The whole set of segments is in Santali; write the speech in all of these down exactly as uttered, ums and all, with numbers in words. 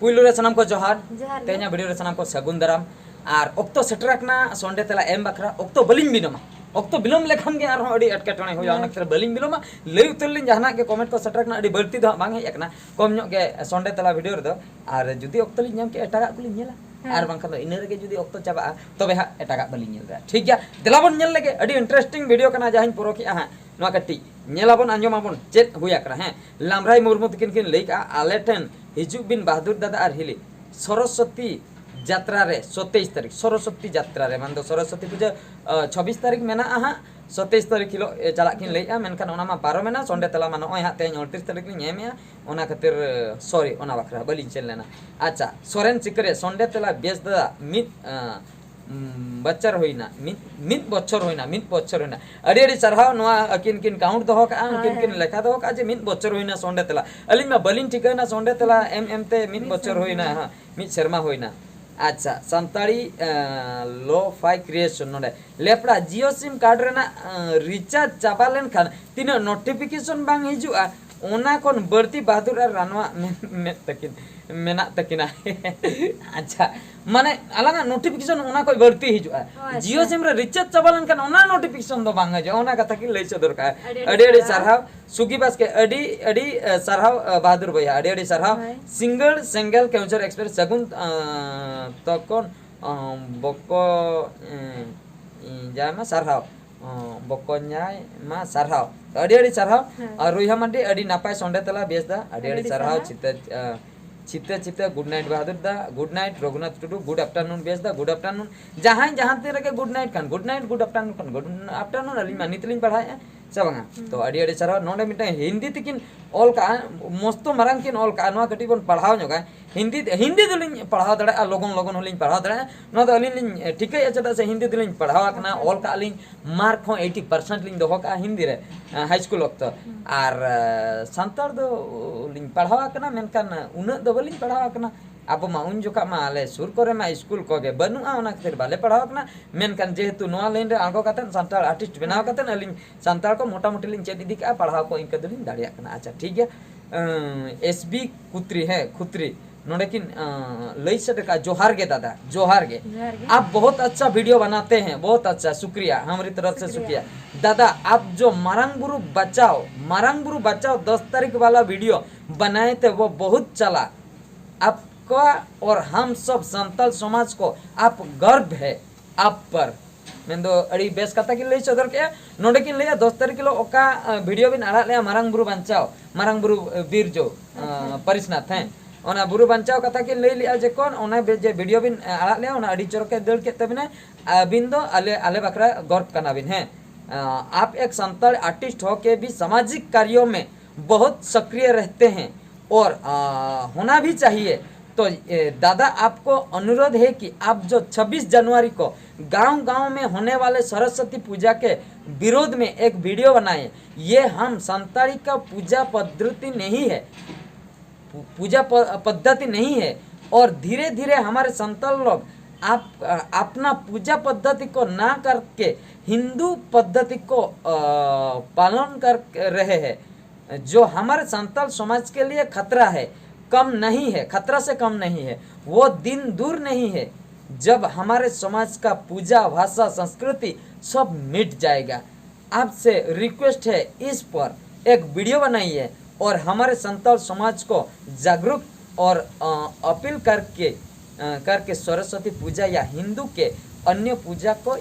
ᱯᱩᱭᱞᱩ ᱨᱮ ᱥᱟᱱᱟᱢ ᱠᱚ ᱡᱚᱦᱟᱨ᱾ ᱡᱚᱦᱟᱨ ᱜᱮ᱾ ᱛᱮᱦᱮᱧᱟᱜ ᱵᱷᱤᱰᱤᱭᱳ ᱨᱮ ᱥᱟᱱᱟᱢ ᱠᱚ ᱥᱟᱹᱜᱩᱱ ᱫᱟᱨᱟᱢ᱾ ᱟᱨ ᱚᱠᱛᱚ ᱥᱮᱴᱮᱨ ᱟᱠᱟᱱᱟ ᱥᱚᱱᱰᱮ ᱛᱮᱞᱟ ᱮᱢ ᱵᱟᱠᱷᱨᱟ᱾ ᱚᱠᱛᱚ ᱵᱟᱹᱞᱤᱧ ᱵᱤᱞᱚᱢᱟ, ᱚᱠᱛᱚ ᱵᱤᱞᱚᱢ ᱞᱮᱠᱷᱟᱱ ᱜᱮ ᱟᱨᱦᱚᱸ ᱟᱹᱰᱤ ᱮᱴᱠᱮᱴᱚᱬᱮ ᱦᱩᱭᱩᱜᱼᱟ᱾ ᱚᱱᱟ ᱦᱮᱸ᱾ ᱠᱷᱟᱹᱛᱤᱨ ᱵᱟᱹᱞᱤᱧ ᱵᱤᱞᱚᱢᱟ, ᱞᱟᱹᱭ ᱩᱛᱟᱹᱨ ᱞᱤᱧ ᱡᱟᱦᱟᱱᱟᱜ ᱜᱮ ᱠᱚᱢᱮᱱᱴ ᱠᱚ ᱥᱮᱴᱮᱨ ᱟᱠᱟᱱᱟ, ᱟᱹᱰᱤ ᱵᱟᱹᱲᱛᱤ ᱫᱚ ᱦᱟᱸᱜ ᱵᱟᱝ ᱦᱮᱡ ᱟᱠᱟᱱᱟ, ᱠᱚᱢ ᱧᱚᱜ ᱜᱮ ᱥᱚᱱᱰᱮ ᱛᱮᱞᱟ ᱵᱷᱤᱰᱤᱭᱳ ᱨᱮᱫᱚ᱾ ᱟᱨ ᱡᱩᱫᱤ ᱚᱠᱛᱚ ᱞᱤᱧ ᱧᱟᱢ ᱠᱮᱫᱟ ᱮᱴᱟᱜᱟᱜ ᱠᱚᱞᱤᱧ ᱧᱮᱞᱟ, ᱦᱮᱸ᱾ ᱟᱨ ᱵᱟᱝᱠᱷᱟᱱ ᱫᱚ ᱤᱱᱟᱹ ᱨᱮᱜᱮ ᱡᱩᱫᱤ ᱚᱠᱛᱚ ᱪᱟᱵᱟᱜᱼᱟ ᱛᱚᱵᱮ ᱦᱟᱸᱜ ᱮᱴᱟᱜᱟᱜ ᱵᱟᱹᱞᱤᱧ ᱧᱮᱞ ᱫᱟᱲᱮᱭᱟᱜᱼᱟ᱾ ᱴᱷᱤᱠ ᱜᱮᱭᱟ, ᱫᱮᱞᱟ ᱵᱚᱱ ᱧᱮᱞ ᱞᱮᱜᱮ, ᱟᱹᱰᱤ ᱤᱱᱴᱟᱨᱮᱥᱴᱤᱝ ᱵᱷᱤᱰᱤᱭᱳ ᱠᱟᱱᱟ ᱡᱟᱦᱟᱸᱧ ᱯᱚᱨᱚᱠᱷᱮᱜᱼᱟ ᱦᱟᱸᱜ᱾ ᱱᱚᱣᱟ ᱠᱟᱹᱴᱤᱡ ᱧᱮᱞᱟᱵᱚᱱ, ᱟᱸᱡᱚᱢᱟᱵᱚᱱ ᱪᱮᱫ ᱦᱩᱭ ᱟᱠᱟᱱᱟ᱾ ᱦᱮᱸ, ᱞᱟᱢᱨᱟᱭ ᱢᱩᱨᱢᱩ ᱛᱟᱹᱠᱤᱱ ᱠᱤᱱ ᱞᱟᱹᱭ ᱠᱟᱜᱼᱟ, ᱟᱞᱮ ᱴᱷᱮᱱ ᱦᱤᱡᱩᱜ ᱵᱤᱱ ᱵᱟᱦᱟᱫᱩᱨ ᱫᱟᱫᱟ ᱟᱨ ᱦᱤᱞᱤ ᱥᱚᱨᱚᱥᱚᱛᱤ ᱡᱟᱛᱨᱟ ᱨᱮ, ᱥᱚᱛᱮᱭᱤᱥ ᱛᱟᱹᱨᱤᱠᱷ ᱥᱚᱨᱚᱥᱚᱛᱤ ᱡᱟᱛᱨᱟ ᱨᱮ, ᱢᱟᱱᱮ ᱫᱚ ᱥᱚᱨᱚᱥᱚᱛᱤ ᱯᱩᱡᱟᱹ ᱟᱸ, ᱪᱷᱚᱵᱵᱤᱥ ᱛᱟᱹᱨᱤᱠᱷ ᱢᱮᱱᱟᱜᱼᱟ ᱦᱟᱸᱜ, ᱥᱚᱛᱮᱭᱤᱥ ᱛᱟᱹᱨᱤᱠᱷ ᱦᱤᱞᱳᱜ ᱮ, ᱪᱟᱞᱟᱜ ᱠᱤᱱ ᱞᱟᱹᱭᱮᱜᱼᱟ, ᱢᱮᱱᱠᱷᱟᱱ ᱚᱱᱟ ᱢᱟ ᱯᱟᱨᱚᱢᱮᱱᱟ, ᱥᱚᱱᱰᱮ ᱛᱮᱞᱟ ᱢᱟ ᱱᱚᱜᱼᱚᱭ ᱦᱟᱸᱜ ᱛᱮᱦᱮᱧ ᱩᱱᱛᱨᱤᱥ ᱛᱟᱹᱨᱤᱠᱷ ᱞᱤᱧ ᱮᱢᱮᱜᱼᱟ, ᱚᱱᱟ ᱠᱷᱟᱹᱛᱤᱨ ᱥᱚᱨᱤ, ᱚᱱᱟ ᱵᱟᱠᱷᱨᱟ ᱵᱟᱹᱞᱤᱧ ᱥᱮᱱ ᱞᱮᱱᱟ᱾ ᱟᱪᱪᱷᱟ, ᱥᱚᱨᱮᱱ ᱥᱤᱠᱟᱹᱨᱤᱭᱟᱹ ᱥᱚᱱᱰᱮ ᱛᱮᱞᱟ ᱵᱮᱥ ᱫᱟᱫᱟ ᱢᱤᱫ ᱟᱸ, ᱩᱢ, ᱵᱚᱪᱷᱚᱨ ᱦᱩᱭᱱᱟ, ᱢᱤᱫ, ᱢᱤᱫ ᱵᱚᱪᱷᱚᱨ ᱦᱩᱭᱱᱟ, ᱢᱤᱫ ᱵᱚᱪᱷᱚᱨ ᱦᱩᱭᱱᱟ᱾ ᱟᱹᱰᱤ ᱟᱹᱰᱤ ᱥᱟᱨᱦᱟᱣ, ᱱᱚᱣᱟ ᱟᱹᱠᱤᱱ ᱠᱤᱱ ᱠᱟᱣᱩᱱᱴ ᱫᱚᱦᱚ ᱠᱟᱜᱼᱟ, ᱩᱱᱠᱤᱱ ᱦᱳᱭ, ᱠᱤᱱ ᱦᱳᱭ᱾ ᱞᱮᱠᱷᱟ ᱫᱚᱦᱚ ᱠᱟᱜᱼᱟ ᱡᱮ ᱢᱤᱫ ᱵᱚᱪᱷᱚᱨ ᱦᱩᱭᱱᱟ ᱥᱚᱱᱰᱮ ᱛᱮᱞᱟ᱾ ᱟᱹᱞᱤᱧ ᱢᱟ ᱵᱟᱹᱞᱤᱧ ᱴᱷᱤᱠᱟᱹᱭᱮᱱᱟ ᱥᱚᱱᱰᱮ ᱛᱮᱞᱟ ᱮᱢ ᱮᱢ ᱛᱮ ᱢᱤᱫ ᱵᱚᱪᱷᱚᱨ ᱦᱩᱭᱱᱟ, ᱦᱮᱸ, ᱢᱤᱫ ᱥᱮᱨᱢᱟ ᱦᱩᱭᱱᱟ᱾ ᱟᱪᱪᱷᱟ, ᱥᱟᱱᱛᱟᱲᱤ, ᱟᱸ, ᱞᱚ ᱯᱷᱟᱭ ᱠᱨᱤᱭᱮᱥᱚᱱ ᱱᱚᱰᱮ ᱞᱮᱯᱲᱟ ᱡᱤᱭᱳ ᱥᱤᱢ ᱠᱟᱨᱰ ᱨᱮᱱᱟᱜ, ᱟᱸ, ᱨᱤᱪᱟᱨᱡᱽ ᱪᱟᱵᱟ ᱞᱮᱱᱠᱷᱟᱱ ᱛᱤᱱᱟᱹᱜ ᱱᱳᱴᱤᱯᱷᱤᱠᱮᱥᱚᱱ ᱵᱟᱝ ᱦᱤᱡᱩᱜᱼᱟ, ᱚᱱᱟ ᱠᱷᱚᱱ ᱵᱟᱹᱲᱛᱤ ᱵᱟᱦᱟᱫᱩᱨ ᱟᱨ ᱨᱟᱱᱣᱟᱜ ᱢᱮ-, ᱢᱮᱫ ᱛᱟᱹᱠᱤᱱ, ᱢᱮᱱᱟᱜ ᱛᱟᱹᱠᱤᱱᱟ᱾ ᱟᱪᱪᱷᱟ, ᱢᱟᱱᱮ ᱟᱞᱟᱝᱟᱜ ᱱᱳᱴᱤᱯᱷᱤᱠᱮᱥᱚᱱ ᱚᱱᱟ ᱠᱷᱚᱱ ᱵᱟᱹᱲᱛᱤ ᱦᱤᱡᱩᱜᱼᱟ᱾ ᱚ, ᱟᱪᱪᱷᱟ᱾ ᱡᱤᱭᱳ ᱥᱤᱢ ᱨᱮ ᱨᱤᱪᱟᱨᱡᱽ ᱪᱟᱵᱟ ᱞᱮᱱᱠᱷᱟᱱ ᱚᱱᱟ ᱱᱳᱴᱤᱯᱷᱤᱠᱮᱥᱚᱱ ᱫᱚ ᱵᱟᱝ ᱦᱤᱡᱩᱜᱼᱟ, ᱚᱱᱟ ᱠᱟᱛᱷᱟ ᱠᱤᱱ ᱞᱟᱹᱭ ᱥᱚᱫᱚᱨ ᱠᱟᱜᱼᱟ᱾ ᱟᱹᱰᱤ ᱟᱹᱰᱤ ᱟᱹᱰᱤ ᱟᱹᱰᱤ ᱥᱟᱨᱦᱟᱣ᱾ ᱥᱟᱨᱦᱟᱣ᱾ ᱥᱩᱜᱤ ᱵᱟᱥᱠᱮ, ᱟᱹᱰᱤ, ᱟᱹᱰᱤ, ᱮ, ᱥᱟᱨᱦᱟᱣ, ᱮ, ᱵᱟᱦᱟᱫᱩᱨ ᱵᱚᱭᱦᱟ, ᱟᱹᱰᱤ, ᱟᱹᱰᱤ ᱥᱟᱨᱦᱟᱣ᱾ ᱦᱳᱭ᱾ ᱥᱤᱸᱜᱟᱹᱲ ᱥᱮᱸᱜᱮᱞ ᱠᱮᱣᱡᱷᱚᱨ ᱮᱠᱥᱯᱨᱮᱥ ᱥᱟᱹᱜᱩᱱ, ᱟᱸ, ᱛᱚᱠᱚᱱ, ᱟᱸ, ᱵᱚᱠᱚ, ᱮᱸ, ᱤᱧ ᱡᱟᱭᱢᱟ ᱥᱟᱨᱦᱟᱣ, ᱟᱸ, ᱵᱚᱠᱚᱧᱟᱭ ᱢᱟ ᱥᱟᱨᱦᱟᱣ᱾ ᱛᱚ, ᱟᱹᱰᱤ, ᱟᱹᱰᱤ ᱥᱟᱨᱦᱟᱣ᱾ ᱦᱮᱸ᱾ ᱟᱨ ᱨᱩᱭᱦᱟ ᱢᱟᱱᱰᱤ, ᱟᱹᱰᱤ ᱱᱟᱯᱟᱭ ᱥᱚᱸᱰᱮ ᱛᱮᱞᱟ, ᱵᱮᱥ ᱫᱟ, ᱟᱹᱰᱤ, ᱟᱹᱰᱤ, ᱟᱹᱰᱤ ᱥᱟᱨᱦᱟᱣ᱾ ᱥᱟᱨᱦᱟᱣ᱾ ᱪᱷᱤᱛᱟᱹ, ᱟᱸ, ᱪᱷᱤᱛᱟᱹ, ᱪᱷᱤᱛᱟᱹ, ᱜᱩᱰ ᱱᱟᱭᱤᱴ ᱵᱟᱦᱟᱫᱩᱨ ᱫᱟ, ᱜᱩᱰ ᱱᱟᱭᱤᱴ ᱨᱚᱜᱷᱩᱱᱟᱛᱷ ᱴᱩᱰᱩ, ᱜᱩᱰ ᱟᱯᱴᱟᱨᱱᱩᱱ, ᱵᱮᱥ ᱫᱟ, ᱜᱩᱰ ᱟᱯᱴᱟᱨᱱᱩᱱ᱾ ᱡᱟᱦᱟᱸᱭ ᱡᱟᱦᱟᱸ ᱛᱤᱱ ᱨᱮᱜᱮ ᱜᱩᱰ ᱱᱟᱭᱤᱴ ᱠᱷᱟᱱ, ᱜᱩᱰ ᱱᱟᱭᱤᱴ, ᱜᱩᱰ ᱟᱯᱴᱟᱨᱱᱩᱱ ᱠᱷᱟᱱ, ᱜᱩᱰ ᱟᱯᱴᱟᱨᱱᱩᱱ, ᱟᱹᱞᱤᱧ ᱢᱟ ᱱᱤᱛ ᱞᱤᱧ ᱯᱟᱲᱦᱟᱣᱮᱫᱼᱟ᱾ ᱥᱮ ᱵᱟᱝᱟ? ᱦᱩᱸ᱾ ᱛᱚ, ᱟᱹᱰᱤ ᱟᱹᱰᱤ ᱥᱟᱨᱦᱟᱣ᱾ ᱱᱚᱰᱮ ᱢᱤᱫᱴᱟᱝ ᱦᱤᱱᱫᱤ ᱛᱮᱠᱤᱱ ᱚᱞ ᱠᱟᱜᱼᱟ, ᱢᱚᱥᱛᱚ ᱢᱟᱨᱟᱝ ᱠᱤᱱ ᱚᱞ ᱠᱟᱜᱼᱟ, ᱱᱚᱣᱟ ᱠᱟᱹᱴᱤᱡ ᱵᱚᱱ ᱯᱟᱲᱦᱟᱣ ᱧᱚᱜᱟ᱾ ᱦᱤᱱᱫᱤ, ᱦᱤᱱᱫᱤ ᱫᱚᱞᱤᱧ ᱯᱟᱲᱦᱟᱣ ᱫᱟᱲᱮᱭᱟᱜᱼᱟ, ᱞᱚᱜᱚᱱ ᱞᱚᱜᱚᱱ ᱦᱚᱸᱞᱤᱧ ᱯᱟᱲᱦᱟᱣ ᱫᱟᱲᱮᱭᱟᱜᱼᱟ᱾ ᱱᱚᱣᱟ ᱫᱚ ᱟᱹᱞᱤᱧ ᱞᱤᱧ ᱴᱷᱤᱠᱟᱹᱭᱮᱫᱼᱟ, ᱪᱮᱫᱟᱜ ᱥᱮ ᱦᱤᱱᱫᱤ ᱫᱚᱞᱤᱧ ᱯᱟᱲᱦᱟᱣ ᱟᱠᱟᱱᱟ, ᱟᱪᱪᱷᱟ, ᱚᱞ ᱟᱪᱪᱷᱟ᱾ ᱠᱟᱜᱼᱟ ᱞᱤᱧ, ᱢᱟᱨᱠ ᱦᱚᱸ ᱮᱭᱤᱴᱤ ᱯᱟᱨᱥᱮᱱᱴ ᱞᱤᱧ ᱫᱚᱦᱚ ᱠᱟᱜᱼᱟ ᱦᱤᱱᱫᱤ ᱨᱮ, ᱦᱟᱭ ᱥᱠᱩᱞ ᱚᱠᱛᱚ᱾ ᱦᱩᱸ᱾ ᱟᱨ, ᱟ, ᱥᱟᱱᱛᱟᱲ ᱫᱚ ᱞᱤᱧ ᱯᱟᱲᱦᱟᱣ ᱟᱠᱟᱱᱟ, ᱢᱮᱱᱠᱷᱟᱱ ᱩᱱᱟᱹᱜ ᱫᱚ ᱵᱟᱹᱞᱤᱧ ᱯᱟᱲᱦᱟᱣ ᱟᱠᱟᱱᱟ᱾ ᱟᱵᱚ ᱢᱟ ᱩᱱ ᱡᱚᱠᱷᱟᱜ ᱢᱟ ᱟᱞᱮ ᱥᱩᱨ ᱠᱚᱨᱮ ᱢᱟ ᱥᱠᱩᱞ ᱠᱚᱜᱮ ᱵᱟᱹᱱᱩᱜᱼᱟ, ᱚᱱᱟ ᱠᱷᱟᱹᱛᱤᱨ ᱵᱟᱞᱮ ᱯᱟᱲᱦᱟᱣ ᱟᱠᱟᱱᱟ᱾ ᱢᱮᱱᱠᱷᱟᱱ ᱡᱮᱦᱮᱛᱩ ᱱᱚᱣᱟ ᱞᱟᱭᱤᱱ ᱨᱮ ᱟᱬᱜᱚ ᱠᱟᱛᱮᱫ, ᱥᱟᱱᱛᱟᱲ ᱟᱨᱴᱤᱥᱴ ᱵᱮᱱᱟᱣ ᱠᱟᱛᱮᱫ ᱟᱹᱞᱤᱧ ᱥᱟᱱᱛᱟᱲ ᱠᱚ ᱢᱚᱴᱟᱢᱩᱴᱤ ᱞᱤᱧ ᱪᱮᱫ ᱤᱫᱤ ᱠᱟᱜᱼᱟ, ᱯᱟᱲᱦᱟᱣ ᱠᱚ ᱤᱱᱠᱟᱹ ᱫᱚᱞᱤᱧ ᱫᱟᱲᱮᱭᱟᱜ ᱠᱟᱱᱟ᱾ ᱟᱪᱪᱷᱟ, ᱴᱷᱤᱠ ᱜᱮᱭᱟ᱾ ᱟᱸ, ᱮᱥ ᱵᱤ ᱠᱷᱩᱛᱨᱤ, ᱦᱮᱸ, ᱠᱷᱩᱛᱨᱤ, ᱱᱚᱰᱮ ᱠᱤᱱ ᱞᱟᱹᱭ ᱥᱮᱴᱮᱨ ᱠᱟᱜᱼᱟ, ᱡᱚᱦᱟᱨ ᱜᱮ ᱫᱟᱫᱟ, ᱡᱚᱦᱟᱨ ᱜᱮ᱾ ᱡᱚᱦᱟᱨ ᱜᱮ᱾ आप बहुत अच्छा वीडियो बनाते हैं, बहुत अच्छा, शुक्रिया, हमारी तरफ से शुक्रिया। दादा, आप जो मरंग बुरु बचाओ, मरंग बुरु बचाओ दस तारीख वाला वीडियो बनाए थे, वो बहुत चला। आपका और हम सब संताल समाज को आप गर्व है आप पर। ᱢᱮᱱᱫᱚ ᱟᱹᱰᱤ ᱵᱮᱥ ᱠᱟᱛᱷᱟ ᱠᱤᱱ ᱞᱟᱹᱭ ᱥᱚᱫᱚᱨ ᱠᱮᱜᱼᱟ᱾ ᱱᱚᱰᱮ ᱠᱤᱱ ᱞᱟᱹᱭᱟ ᱫᱚᱥ ᱛᱟᱹᱨᱤᱠᱷ ᱦᱤᱞᱳᱜ ᱚᱠᱟ ᱵᱷᱤᱰᱤᱭᱳ ᱵᱤᱱ ᱟᱲᱟᱜ ᱞᱮᱜᱼᱟ ᱢᱟᱨᱟᱝ ᱵᱩᱨᱩ ᱵᱟᱧᱪᱟᱣ, ᱢᱟᱨᱟᱝ ᱵᱩᱨᱩ ᱵᱤᱨ ᱡᱳ ᱯᱟᱨᱤᱥᱱᱟᱛᱷ, ᱦᱮᱸ, ᱚᱱᱟ ᱵᱩᱨᱩ ᱵᱟᱧᱪᱟᱣ ᱠᱟᱛᱷᱟ ᱠᱤᱱ ᱞᱟᱹᱭ ᱞᱮᱜᱼᱟ ᱡᱚᱠᱷᱚᱱ ᱚᱱᱟ ᱵᱮ- ᱡᱮ ᱵᱷᱤᱰᱤᱭᱳ ᱵᱤᱱ ᱟᱲᱟᱜ ᱞᱮᱜᱼᱟ ᱚᱱᱟ ᱟᱹᱰᱤ ᱪᱚᱨᱚᱠᱮ ᱫᱟᱹᱲ ᱠᱮᱫ ᱛᱟᱵᱤᱱᱟ᱾ ᱟᱹᱵᱤᱱ ᱫᱚ ᱟᱞᱮ ᱟᱞᱮ ᱵᱟᱠᱷᱨᱟ ᱜᱚᱨᱵ ᱠᱟᱱᱟᱵᱤᱱ, ᱦᱮᱸ᱾ आप एक संताल आर्टिस्ट होके भी सामाजिक कार्यों में बहुत सक्रिय रहते हैं और होना भी चाहिए। तो दादा, आपको अनुरोध है कि आप जो छब्बीस जनवरी को गांव गांव में होने वाले सरस्वती पूजा के विरोध में एक वीडियो बनाएं। ये हम संताड़ी का पूजा पद्धति नहीं है, पूजा पद्धति नहीं है। और धीरे धीरे हमारे संताल लोग आप अपना पूजा पद्धति को ना करके हिंदू पद्धति को पालन कर रहे हैं, जो हमारे संताल समाज के लिए खतरा है, कम नहीं है, खतरा से कम नहीं है। वो दिन दूर नहीं है जब हमारे समाज का पूजा, भाषा, संस्कृति सब मिट जाएगा। आपसे रिक्वेस्ट है, इस पर एक वीडियो बनाइए और हमारे संताल समाज को जागरूक और अपील करके करके सरस्वती पूजा या हिंदू के अन्य पूजा को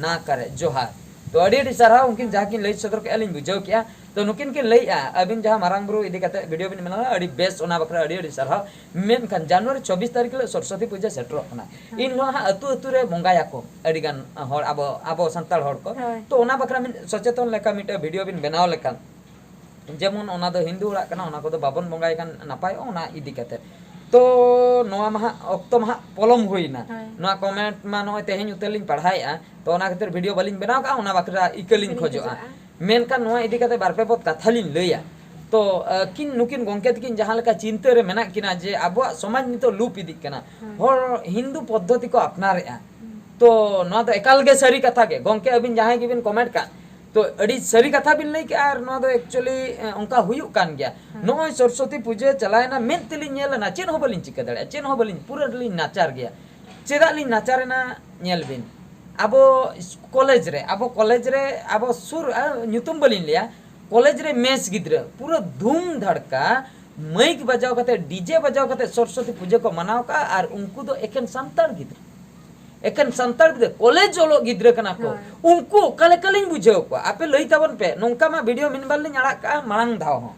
ना करे। जोहार। ᱛᱚ ᱟᱹᱰᱤ ᱟᱹᱰᱤ ᱥᱟᱨᱦᱟᱣ, ᱩᱱᱠᱤᱱ ᱡᱟᱦᱟᱸ ᱠᱤᱱ ᱞᱟᱹᱭ ᱥᱚᱫᱚᱨ ᱠᱮᱜᱼᱟ ᱞᱤᱧ ᱵᱩᱡᱷᱟᱹᱣ ᱠᱮᱜᱼᱟ᱾ ᱛᱚ ᱱᱩᱠᱤᱱ ᱠᱤᱱ ᱞᱟᱹᱭᱮᱜᱼᱟ ᱟᱹᱵᱤᱱ ᱡᱟᱦᱟᱸ ᱢᱟᱨᱟᱝ ᱵᱩᱨᱩ ᱤᱫᱤ ᱠᱟᱛᱮ ᱵᱷᱤᱰᱤᱭᱳ ᱵᱤᱱ ᱵᱮᱱᱟᱣᱟ, ᱟᱹᱰᱤ ᱵᱮᱥ, ᱚᱱᱟ ᱵᱟᱠᱷᱨᱟ ᱟᱹᱰᱤ ᱟᱹᱰᱤ ᱥᱟᱨᱦᱟᱣ᱾ ᱢᱮᱱᱠᱷᱟᱱ ᱡᱟᱱᱩᱣᱟᱨᱤ ᱪᱚᱵᱵᱤᱥ ᱛᱟᱹᱨᱤᱠᱷ ᱦᱤᱞᱳᱜ ᱥᱚᱨᱚᱥᱚᱛᱤ ᱯᱩᱡᱟᱹ ᱥᱮᱴᱮᱨᱚᱜ ᱠᱟᱱᱟ᱾ ᱦᱮᱸ᱾ ᱤᱱ ᱦᱤᱞᱳᱜ ᱦᱟᱸᱜ ᱟᱹᱛᱩ ᱟᱹᱛᱩ ᱨᱮ ᱵᱚᱸᱜᱟᱭᱟᱠᱚ ᱟᱹᱰᱤ ᱜᱟᱱ ᱦᱚᱲ, ᱟᱵᱚ ᱟᱵᱚ ᱥᱟᱱᱛᱟᱲ ᱦᱚᱲ ᱠᱚ᱾ ᱦᱳᱭ᱾ ᱛᱚ ᱚᱱᱟ ᱵᱟᱠᱷᱨᱟ ᱢᱤᱫ ᱥᱚᱪᱮᱛᱚᱱ ᱞᱮᱠᱟ ᱢᱤᱫᱴᱮᱱ ᱵᱷᱤᱰᱤᱭᱳ ᱵᱤᱱ ᱵᱮᱱᱟᱣ ᱞᱮᱠᱷᱟᱱ, ᱡᱮᱢᱚᱱ ᱚᱱᱟ ᱫᱚ ᱦᱤᱱᱫᱩ ᱚᱲᱟᱜ ᱠᱟᱱᱟ, ᱚᱱᱟ ᱠᱚᱫᱚ ᱵᱟᱵᱚᱱ ᱵᱚᱸᱜᱟᱭ ᱠᱷᱟᱱ ᱱᱟᱯᱟᱭᱚᱜᱼᱟ, ᱚᱱᱟ ᱤᱫᱤ ᱠᱟᱛᱮ᱾ ᱛᱚ ᱱᱚᱣᱟ ᱢᱟ ᱦᱟᱸᱜ ᱚᱠᱛᱚ ᱢᱟ ᱦᱟᱸᱜ ᱯᱚᱞᱚᱢ ᱦᱩᱭᱱᱟ᱾ ᱦᱳᱭ᱾ ᱱᱚᱣᱟ ᱠᱚᱢᱮᱱᱴ ᱢᱟ ᱱᱚᱜᱼᱚᱭ ᱛᱮᱦᱮᱧ ᱩᱛᱟᱹᱨ ᱞᱤᱧ ᱯᱟᱲᱦᱟᱣᱮᱫᱼᱟ, ᱛᱚ ᱚᱱᱟ ᱠᱷᱟᱹᱛᱤᱨ ᱵᱷᱤᱰᱤᱭᱳ ᱵᱟᱹᱞᱤᱧ ᱵᱮᱱᱟᱣ ᱠᱟᱜᱼᱟ, ᱚᱱᱟ ᱵᱟᱠᱷᱨᱟ ᱤᱠᱟᱹ ᱞᱤᱧ ᱵᱟᱹᱞᱤᱧ ᱠᱷᱚᱡᱚᱜᱼᱟ᱾ ᱠᱷᱚᱡᱚᱜᱼᱟ᱾ ᱢᱮᱱᱠᱷᱟᱱ ᱱᱚᱣᱟ ᱤᱫᱤ ᱠᱟᱛᱮ ᱵᱟᱨ ᱯᱮ ᱯᱚᱫ ᱠᱟᱛᱷᱟ ᱞᱤᱧ ᱞᱟᱹᱭᱟ᱾ ᱛᱚ ᱟᱹᱠᱤᱱ, ᱱᱩᱠᱤᱱ ᱜᱚᱢᱠᱮ ᱛᱟᱹᱠᱤᱱ ᱡᱟᱦᱟᱸ ᱞᱮᱠᱟ ᱪᱤᱱᱛᱟᱹ ᱨᱮ ᱢᱮᱱᱟᱜ ᱠᱤᱱᱟ ᱡᱮ ᱟᱵᱚᱣᱟᱜ ᱥᱚᱢᱟᱡᱽ ᱱᱤᱛᱚᱜ ᱞᱩᱯ ᱤᱫᱤᱜ ᱠᱟᱱᱟ, ᱦᱳᱭ᱾ ᱦᱚᱲ ᱦᱤᱱᱫᱩ ᱯᱚᱫᱽᱫᱷᱚᱛᱤ ᱠᱚ ᱟᱯᱱᱟᱨᱮᱜᱼᱟ, ᱦᱩᱸ᱾ ᱛᱚ ᱱᱚᱣᱟ ᱫᱚ ᱮᱠᱟᱞ ᱜᱮ ᱥᱟᱹᱨᱤ ᱠᱟᱛᱷᱟ ᱜᱮ᱾ ᱜᱚᱢᱠᱮ ᱟᱹᱵᱤᱱ ᱡᱟᱦᱟᱸᱭ ᱜᱮᱵᱤᱱ ᱠᱚᱢᱮᱱᱴ ᱠᱟᱜ, ᱛᱚ, ᱟᱹᱰᱤ ᱥᱟᱹᱨᱤ ᱠᱟᱛᱷᱟ ᱵᱤᱱ ᱞᱟᱹᱭ ᱠᱮᱜᱼᱟ, ᱟᱨ ᱱᱚᱣᱟ ᱫᱚ actually, ᱮ, ᱚᱱᱠᱟ ᱦᱩᱭᱩᱜ ᱠᱟᱱ ᱜᱮᱭᱟ᱾ ᱦᱮᱸ᱾ ᱱᱚᱜᱼᱚᱭ ᱥᱚᱨᱚᱥᱚᱛᱤ ᱯᱩᱡᱟᱹ ᱪᱟᱞᱟᱣᱮᱱᱟ, ᱢᱮᱫ ᱛᱮᱞᱤᱧ ᱧᱮᱞ ᱮᱱᱟ, ᱪᱮᱫ ᱦᱚᱸ ᱵᱟᱹᱞᱤᱧ ᱪᱤᱠᱟᱹ ᱫᱟᱲᱮᱭᱟᱜᱼᱟ, ᱪᱮᱫ ᱦᱚᱸ ᱵᱟᱹᱞᱤᱧ, ᱯᱩᱨᱟᱹ ᱞᱤᱧ ᱱᱟᱪᱟᱨ ᱜᱮᱭᱟ᱾ ᱪᱮᱫᱟᱜ ᱞᱤᱧ ᱱᱟᱪᱟᱨ ᱮᱱᱟ? ᱧᱮᱞ ᱵᱤᱱ, ᱟᱵᱚ ᱠᱚᱞᱮᱡᱽ ᱨᱮ, ᱟᱵᱚ ᱠᱚᱞᱮᱡᱽ ᱨᱮ, ᱟᱵᱚ ᱥᱩᱨ, ᱟ, ᱧᱩᱛᱩᱢ ᱵᱟᱹᱞᱤᱧ ᱞᱟᱹᱭᱟ, ᱠᱚᱞᱮᱡᱽ ᱨᱮ ᱢᱮᱥ ᱜᱤᱫᱽᱨᱟᱹ ᱯᱩᱨᱟᱹ ᱫᱷᱩᱢ ᱫᱷᱟᱲᱠᱟ ᱢᱟᱭᱤᱠ ᱵᱟᱡᱟᱣ ᱠᱟᱛᱮ, ᱰᱤᱡᱮ ᱵᱟᱡᱟᱣ ᱠᱟᱛᱮ ᱥᱚᱨᱚᱥᱚᱛᱤ ᱯᱩᱡᱟᱹ ᱠᱚ ᱢᱟᱱᱟᱣ ᱠᱟᱜᱼᱟ, ᱟᱨ ᱩᱱᱠᱩ ᱫᱚ ᱮᱠᱮᱱ ᱥᱟᱱᱛᱟᱲ ᱜᱤᱫᱽᱨᱟᱹ, ᱮᱠᱮᱱ ᱥᱟᱱᱛᱟᱲ ᱜᱤᱫᱽᱨᱟᱹ, ᱠᱚᱞᱮᱡᱽ ᱚᱞᱚᱜ ᱜᱤᱫᱽᱨᱟᱹ ᱠᱟᱱᱟ ᱠᱚ᱾ ᱦᱳᱭ᱾ ᱩᱱᱠᱩ ᱚᱠᱟ ᱞᱮᱠᱟᱞᱤᱧ ᱵᱩᱡᱷᱟᱹᱣ ᱠᱚᱣᱟ? ᱟᱯᱮ ᱞᱟᱹᱭ ᱛᱟᱵᱚᱱ ᱯᱮ, ᱱᱚᱝᱠᱟ ᱢᱟ ᱵᱷᱤᱰᱤᱭᱳ ᱢᱤᱫ ᱵᱟᱨ ᱞᱤᱧ ᱟᱲᱟᱜ ᱠᱟᱜᱼᱟ ᱢᱟᱲᱟᱝ ᱫᱷᱟᱣ ᱦᱚᱸ᱾